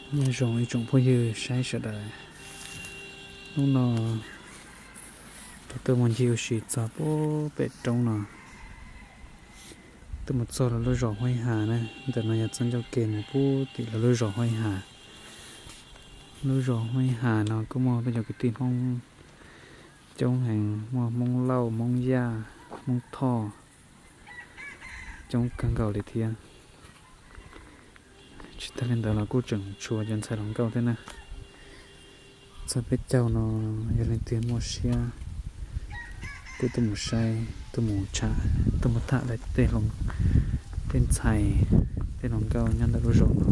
Nyob zoo ib tsoom phooj ywg saib sawv daws, hnub no rau tuaj mus ncig ua si txog pem roob no, tuaj mus txog lawv lub zos Huab Ib Has na. Ntawm no yog txoj ncauj ke mus pub tim lawv lub zos Huab Ib Has. Lub zos Huab Ib Has no kuj muaj peb cov kwv tij Hmoob coob heev, muaj Hmoob Lauj, Hmoob Yaj, Hmoob Thoj, coob kawg nkaus li thiab. Tsis tag li ntawd los kuj tseem tshuav cov ntxhais hluas nkauj thiab na. Txog peb caug no, yog leej twg muaj siab kuj tuaj mus saib, tuaj mus tsham, tuaj mus tham lawv tej ntxhais, tej hluas nkauj nyob ntawm lub zos no.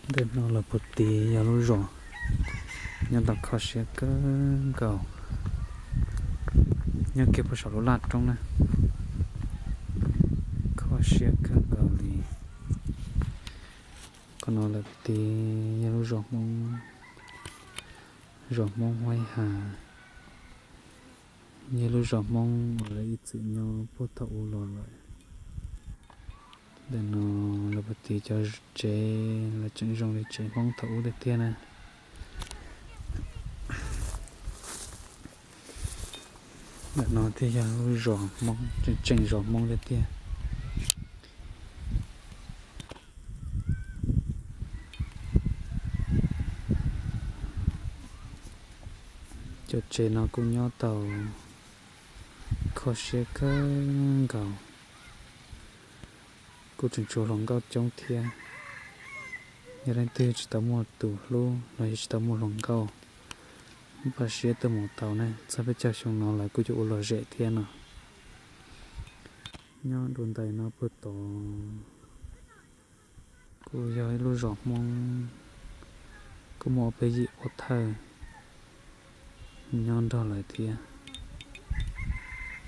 Ntawm no los puag tid yog lub zos nyob tau kho siab kawg nkaus, nyob kiag puag saum lub laj roob na, kho siab kawg nkaus li. Qhov no lawm tid yog lub zos Hmoob, zos Hmoob Huab Ib Has, yog lub zos Hmoob uas lawv ib txwm nyob puag thaum ub los lawm. Ntawm no lawv puag tid cov tsev los tseem zoo li tsev Hmoob thaum ub tiag tiag na. Ntawm no thiaj yog lub zos Hmoob, tseem tseem zos Hmoob tiag tiag. Cov tsev no kuj nyob tau kho siab kawg nkaus, kuj tseem tshuav hluas nkauj coob thiab. Yog leej twg tsis tau muaj tus hlub los yog tsis tau muaj hluas nkauj, npaj siab tuaj mus tau ne, txog peb caug xyoo no lawv kuj yuav ua lom zem thiab no. Nyob dua ntais no puag tod kuj yog ib lub zos Hmoob, kuj muaj ob peb yim pov thawj nyob nrog lawv thiab.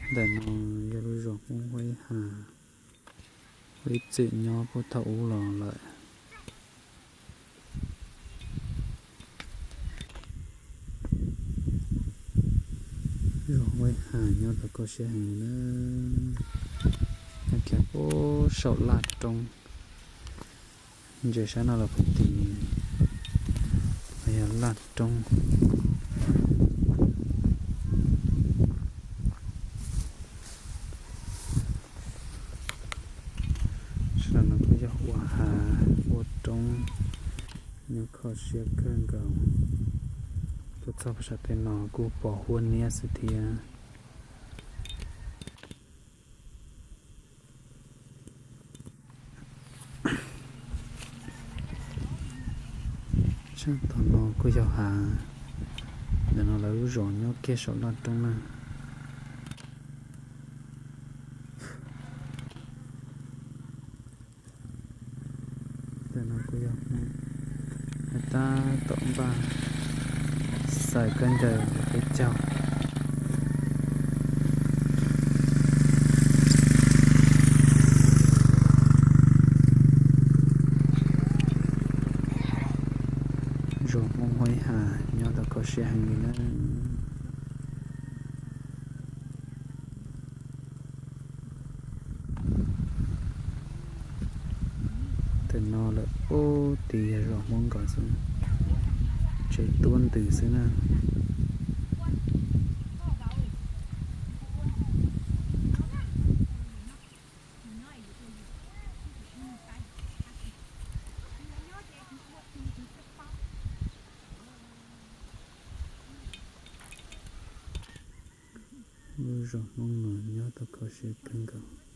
Ntawm no yog lub zos Hmoob Huab Ib Has, ib txwm nyob puag thaum ub los lawm. Zos Huab Ib Has nyob tau kho siab heev li na, nyob kiag puag saum laj roob. Ntsia sab no los puag tid, yog laj roob. Sab no kuj yog ua hav ua roob, nyob kho siab kawg nkaus. Tuaj txog puag saum tej no kuj pom huab niab xwb thiab. Sab tom no kuj yog hav, ntawm no lawv lub zos nyob kiag saum laj roob na. Ntawm no kuj yog Hmoob, hais tab tom npaj xaws khaub ncaws peb caug. Zos Hmoob Huab Ib Has nyob tau kho siab heev li na. Tam no lawm puag tid yog zos Hmoob nkaus xwb, tsev tuab ntws xwb na. Lub zos Hmoob no nyob tau kho siab kawg nkaus.